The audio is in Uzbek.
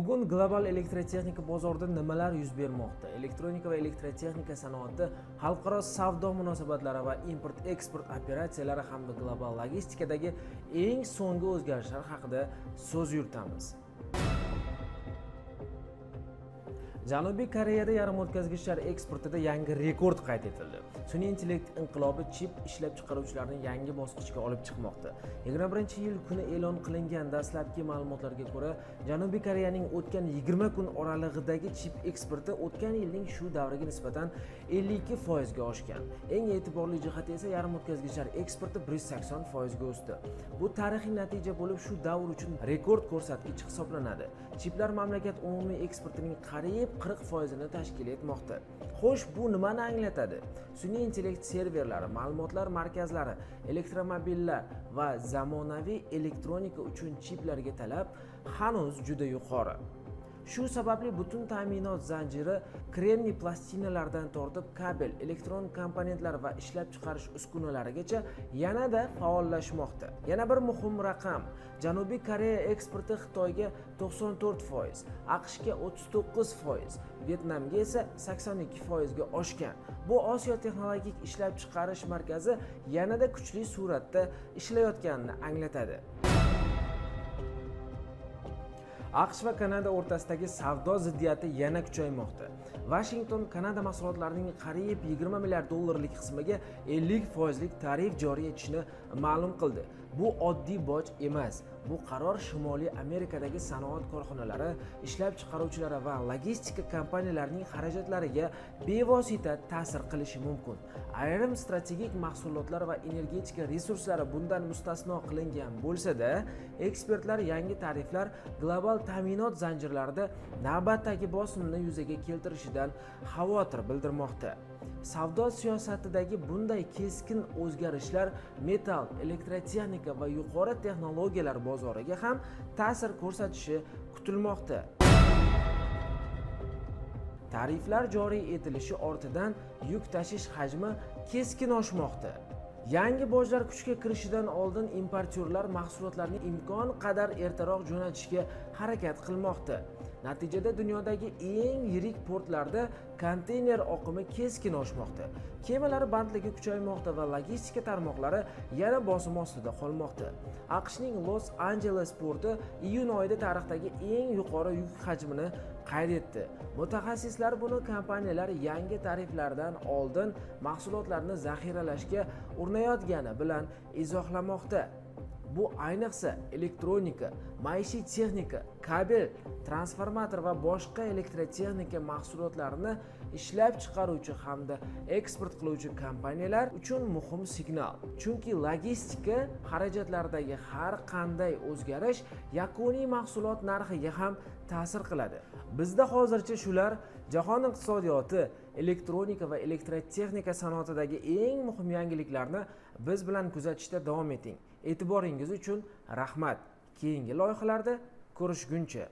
Bugun global elektrotexnika bozorida nimalar yuz bermoqda? Elektronika va elektrotexnika sanoati, xalqaro savdo munosabatlari va import-eksport operatsiyalari hamda global logistikadagi eng so'nggi o'zgarishlar haqida so'z yuritamiz. Janubiy Koreyada yarim o'tkazgichlar eksportida yangi rekord qayd etildi. Sun'iy intellekt inqilobi chip ishlab chiqaruvchilarni yangi bosqichga olib chiqmoqda. 21-iyul kuni e'lon qilingan dastlabki ma'lumotlarga ko'ra, Janubiy Koreyaning o'tgan 20 kun oralig'idagi chip eksporti o'tgan yilning shu davriga nisbatan 52% ga oshgan. Eng e'tiborli jihati esa yarim o'tkazgichlar eksporti 180% ga o'sdi. Bu tarixiy natija bo'lib, shu davr uchun rekord ko'rsatkich hisoblanadi. Chiplar mamlakat umumiy eksportining qariyb 40%ni tashkil etmoqda. Xo'sh, bu nimani anglatadi? Sun'iy intellekt serverlari, ma'lumotlar markazlari, elektromobillar va zamonaviy elektronika uchun chiplarga talab hanuz juda yuqori. Shu sababli butun ta'minot zanjiri kremniy plastinalardan tortib kabel, elektron komponentlar va ishlab chiqarish uskunalarigacha yanada faollashmoqda. Yana bir muhim raqam: Janubiy Koreya eksporti Xitoyga 94%, AQShga 39%, Vyetnamga esa 82% ga oshgan. Bu Osiyo texnologik ishlab chiqarish markazi yanada kuchli suratda ishlayotganini anglatadi. AQSh va Kanada o'rtasidagi savdo ziddiyati yana kuchaymoqda. Vashington Kanada mahsulotlarining qariyb 20 milliard dollarlik qismiga 50% lik tarif joriy etishni ma'lum qildi. Bu oddiy boj emas. Bu qaror Shimoliy Amerikadagi sanoat korxonalari, ishlab chiqaruvchilari va logistika kompaniyalarining xarajatlariga bevosita ta'sir qilishi mumkin. Ayrim strategik mahsulotlar va energetika resurslari bundan mustasno qilingan bo'lsa-da, ekspertlar yangi tariflar global ta'minot zanjirlarida navbatdagi bosimni yuzaga keltirishidan xavotir bildirmoqda. Savdo siyosatidagi bunday keskin o'zgarishlar metal, elektrotexnika va yuqori texnologiyalar bozoriga ham ta'sir ko'rsatishi kutilmoqda. Tariflar joriy etilishi ortidan yuk tashish hajmi keskin oshmoqda. Yangi bojlar kuchga kirishidan oldin importyorlar mahsulotlarni imkon qadar ertaroq jo'natishga harakat qilmoqda. Natijada dunyodagi eng yirik portlarda konteyner oqimi keskin oshmoqda. Kemalar bandligi kuchaymoqda va logistika tarmoqlari yana bosim ostida qolmoqda. AQShning Los-Anjeles porti iyun oyida tarixdagi eng yuqori yuk hajmini qayd etdi. Mutaxassislar buni kompaniyalar yangi tariflardan oldin mahsulotlarni zaxiralashga urinayotgani bilan izohlamoqda. Bu ayniqsa elektronika, maishiy texnika, kabel, transformator va boshqa elektrotexnika mahsulotlarini ishlab chiqaruvchi hamda eksport qiluvchi kompaniyalar uchun muhim signal. Chunki logistika xarajatlaridagi har qanday o'zgarish yakuniy mahsulot narxiga ham ta'sir qiladi. Bizda hozircha shular jahon iqtisodiyoti, elektronika va elektrotexnika sanoatidagi eng muhim yangiliklarni biz bilan kuzatishda davom eting. E'tiboringiz uchun rahmat. Keyingi loyihalarda ko'rishguncha.